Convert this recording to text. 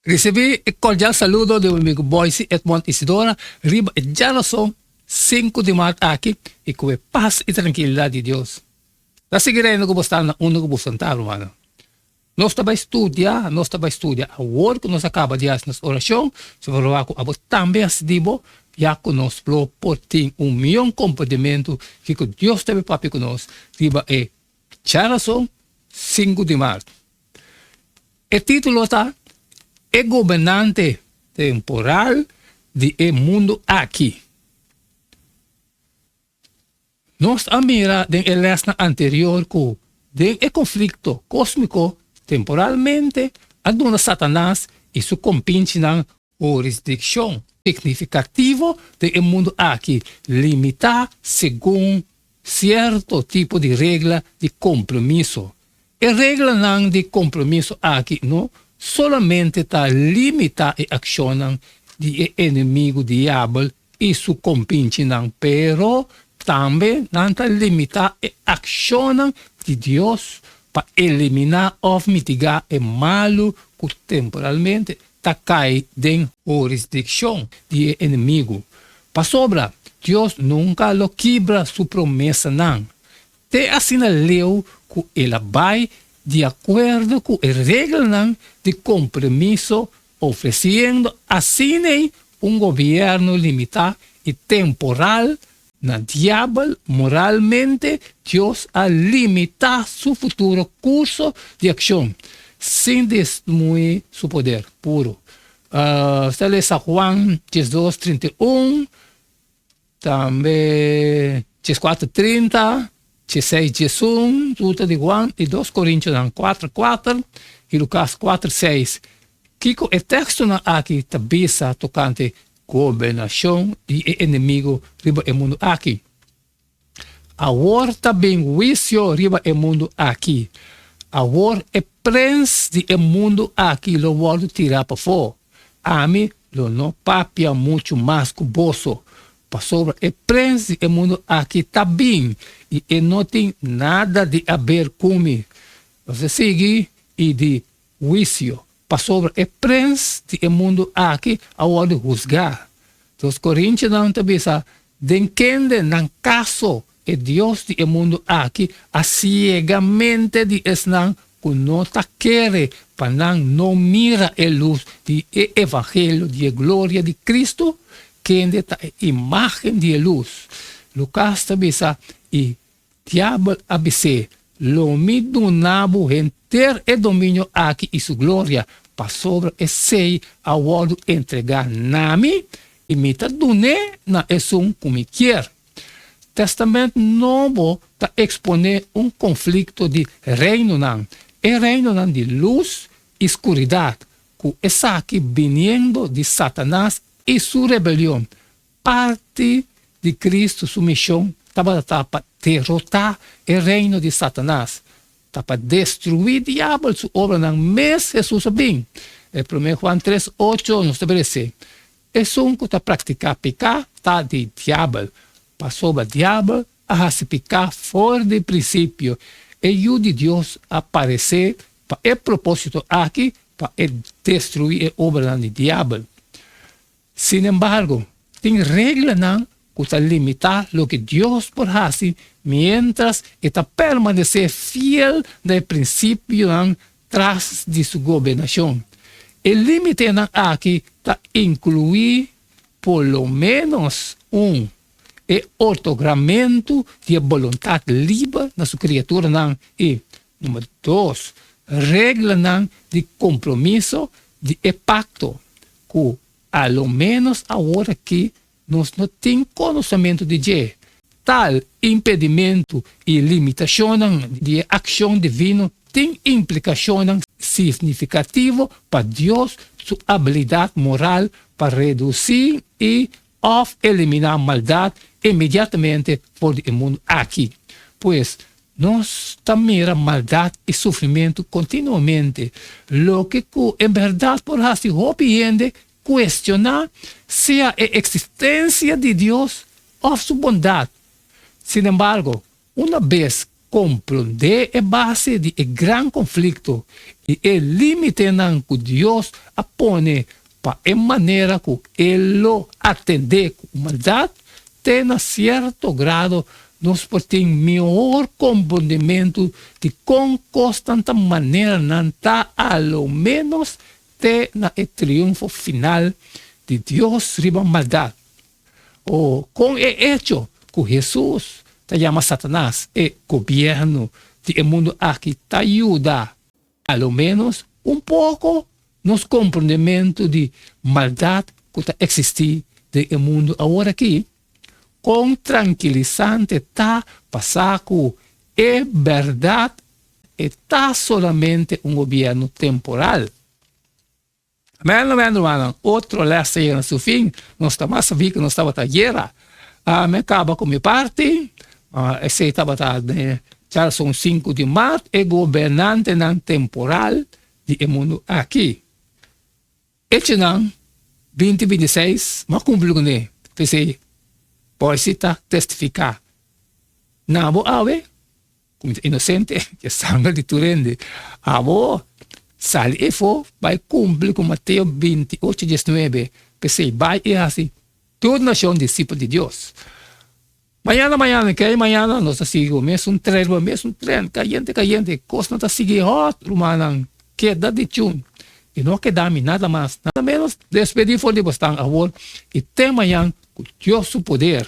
Risibí e kordial saludo di bo amigu Boyce Edmond Isidora riba e djarason sinku di mart aki i ku e pas i trankilidat di Dios ta sigui reina ku bo sta na unda ku bo santá, rumannan. Nos ta bai studia, nos ta bai studia awor ku nos a kaba di hasi nos orashon, si bo proba ku abo tambe hasi di bo, ya ku nos lo por tin un mion komprendimentu kiko Dios ta bai papia ku nos riba e djarason sinku di mart. E título ta E Gobernante Temporal di e Mundu Aki. Nos a mira den e lèsnan anterior ku den e konflikto kósmiko temporalmente a duna Satanas i su kompinchinan hurisdikshon signifikativo den e mundu aki, limitá segun sierto tipo di regla di kompromiso. E reglanan di kompromiso aki no solamente ta limitá e akshonnan di e enemigu Diabel i su kompinchinan, pero tambe nan ta limitá e akshonnan di Dios pa eliminá òf mitigá e malu ku temporalmente ta kai den hurisdikshon di e enemigu. Pasobra Dios nunka lo kibra su promesanan. Te asina leu ku el a bai di akuerdo ku e reglanan di kompromiso ofresiendo asin'ei un gobièrnu limitá i temporal na diabel, moralmente Dios a limitá su futuro kurso di akshon sin disminuí su poder puru. Ta lesa Juan diesdos 31, tambe 14 30, 16 11, tur ta di Juan i dos Korintionan 4 4 i Lukas 4 6. Kiko e tekstonan aki ta bisa tokante gobernashon di e enemigu riba e mundu aki? Awor ta bin huisio riba e mundu aki. Awor e prens di e mundu aki lo wòrdu tirá pafó. Ami lo no papia muchu mas ku boso, pasobra e prens di e mundu aki ta bin i e no tin nada di aber ku mi. Nos a sigui i di huisio, pasobra e prens di e mundu aki a wòrdu husgá. Dos Korintionan ta bisa, Den kende nan kaso e dios di e mundu aki a siega mente di esnan ku no ta kere pa nan no mira e lus di e evangelio di e gloria di Kristu, kende ta e imágen di e lus. Lukas ta bisa, I Diabel a bis'é, Lo mi duna bo henter e dominio aki i su gloria, pasobra esei a wòrdu entregá na mi, i mi ta dun'é na esun ku mi kier. Tèstamènt Nobo ta eksponé un konflikto di reinonan, e reinonan di lus i skuridat, ku esaki biniendo di Satanas i su rebelion, Parti di Cristo su mision tabata ta pa derotá e reino di Satanas, ta pa destruí diabel su obranan mes Hesus a bin. E promé Juan tres ocho nos ta bira esei, Esun ku ta praktiká piká ta di diabel, pasobra diabel a hasi piká for di prinsipio. E Yu di Dios a paresé pa e propósito aki, pa e destruí e obranan di diabel. Sinembargo, tin reglanan ku ta limitá loke Dios por hasi miéntras e ta permanesé fiel na e prinsipionan tras di su gobernashon. E límitenan aki ta inkluí por lo ménos un, e otorgamentu di e boluntat liber na su kriaturanan i, number dos, reglanan di kompromiso di e pakto ku a lo ménos awor aki nos no tin konosementu di dje. Tal impedimentu i limitashonnan di e akshon divino tin implikashonnan signifikativo pa Dios su abilidat moral pa redusí i òf eliminá maldat inmediatamente for di e mundu aki. Pues, nos ta mira maldat i sufrimentu kontinuamente, loke ku en bèrdat por hasi hopi hende kuestioná sea e eksistensia di Dios òf su bondat. Sinembargo, una bes. komprondé e base di e gran konflikto i e límitenan ku Dios a pone pa e manera ku e lo atendé ku maldat, te na sierto grado nos por tin mihor komprondementu di kon kosnan ta manera nan ta a lo ménos te na e triunfo final di Dios riba maldat. O kon e echo ku Hesus ta yama Satanas e gobièrnu di e mundu aki ta yuda a lo ménos un poko nos komprondementu di maldat ku ta eksistí den e mundu aworakí? Kon trankilisante ta pa sa ku e bèrdat e ta solamente un gobièrnu temporal? Amèn, amèn, rumannan. Otro lès ta yega na su fin. Nos ta mas sabí ku nos tabata ayera. Mi a kaba ku mi parti. Esei tabata den djarason sinku di mart, e gobernantenan temporal di e mundu aki. Echonan 20 26, Mi a kumpli kuné. P'esei, por si ta testifiká na bo awe. Ku mi ta inosente di e sanger di tur hende. Abo sali efo bai kumpli ku Mateo 28, 19, P'esei bai i hasi tur nashon disipel di Dios. Mañana mañana kei mañana nos ta sigui ku mesun tren riba mesun tren kayente kayente kosnan ta sigui hòt rumannan keda di chun i no keda mi nada mas nada menos despedí for di bosnan awor i te mañan ku Dios su poder.